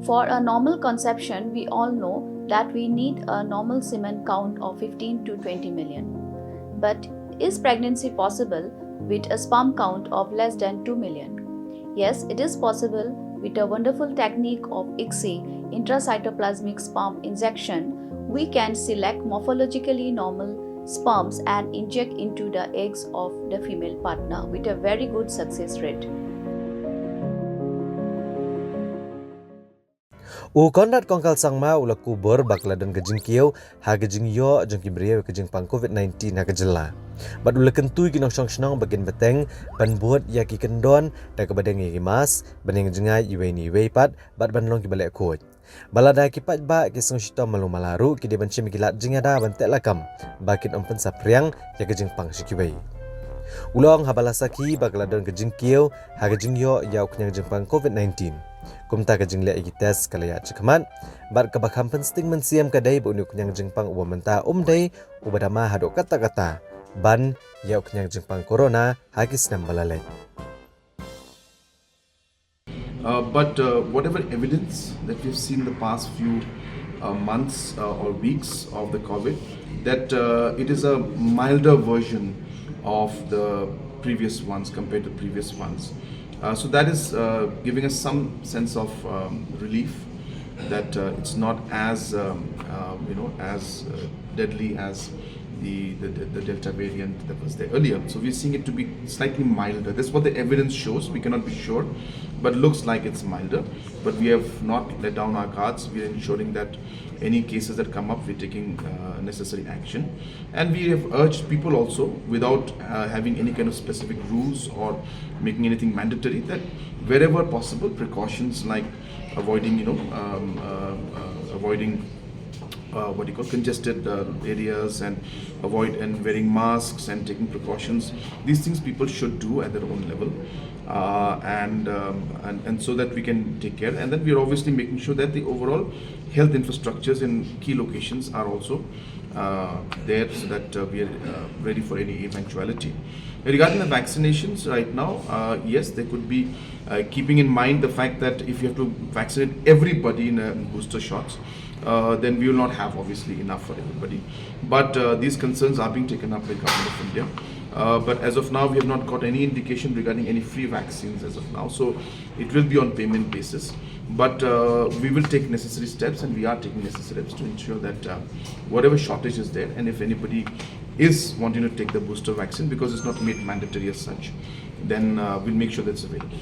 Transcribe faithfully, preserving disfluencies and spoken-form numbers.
For a normal conception, we all know that we need a normal semen count of fifteen to twenty million. But is pregnancy possible with a sperm count of less than two million? Yes, it is possible. With a wonderful technique of ICSI, intracytoplasmic sperm injection, we can select morphologically normal sperms and inject into the eggs of the female partner with a very good success rate. U Conrad Kongkal Sangma u la kubur ba ka la don ka jingkiew ha ka jingïoh jong ki briew ïa ka jingpang COVID nineteen ha ka jylla. Bad u la kyntu ïa ki nongshong shnong ba kin bteng ban bud ïa ki kyndon da kaba deng ïa ki mask, ban ïeng jngai iwei na iwei pat bad ban long kiba leh khuid. Ba lada ki paidbah ki sngewshitom malu mala ruh ki dei ban shim ïa ki lad jingïada ban teh lakam ba kin ym pynsaphriang ïa ka jingpang sha kiwei. U la ong haba la sakhi ba ka la don ka jingkiew ha ka jingïoh ïa u khñiang jingpang COVID nineteen. Kumta ka jingleh ïa ki test ka la ïaid shakhmat bad kaba kham pynsting mynsiem ka dei ba une u khñiang jingpang uba mynta um dei uba dama haduh katta katta ban ïa u khñiang jingpang corona ha ki snem ba la leit. Uh, but uh, whatever evidence that we've seen in the past few uh, months uh, or weeks of the COVID, that uh, it is a milder version of the previous ones compared to previous ones. Uh, so that is uh, giving us some sense of um, relief that uh, it's not as um, um, you know as uh, deadly as the, the the Delta variant that was there earlier. So we're seeing it to be slightly milder. That's what the evidence shows. We cannot be sure, but looks like it's milder. But we have not let down our guards. We are ensuring that any cases that come up, we're taking uh, necessary action. And we have urged people also, without uh, having any kind of specific rules or making anything mandatory, that wherever possible, precautions like avoiding, you know, um, uh, uh, avoiding uh, what do you call, congested uh, areas and avoid and wearing masks and taking precautions. These things people should do at their own level, uh, and, um, and and so that we can take care. And then we are obviously making sure that the overall health infrastructures in key locations are also uh, there so that uh, we are uh, ready for any eventuality. Regarding the vaccinations right now, uh, yes, there could be, uh, keeping in mind the fact that if you have to vaccinate everybody in a booster shots, uh, then we will not have obviously enough for everybody. But uh, these concerns are being taken up by the Government of India. Uh, but as of now, we have not got any indication regarding any free vaccines as of now. So it will be on payment basis. But uh, we will take necessary steps, and we are taking necessary steps to ensure that uh, whatever shortage is there, and if anybody is wanting to take the booster vaccine because it's not made mandatory as such, then uh, we'll make sure that it's available.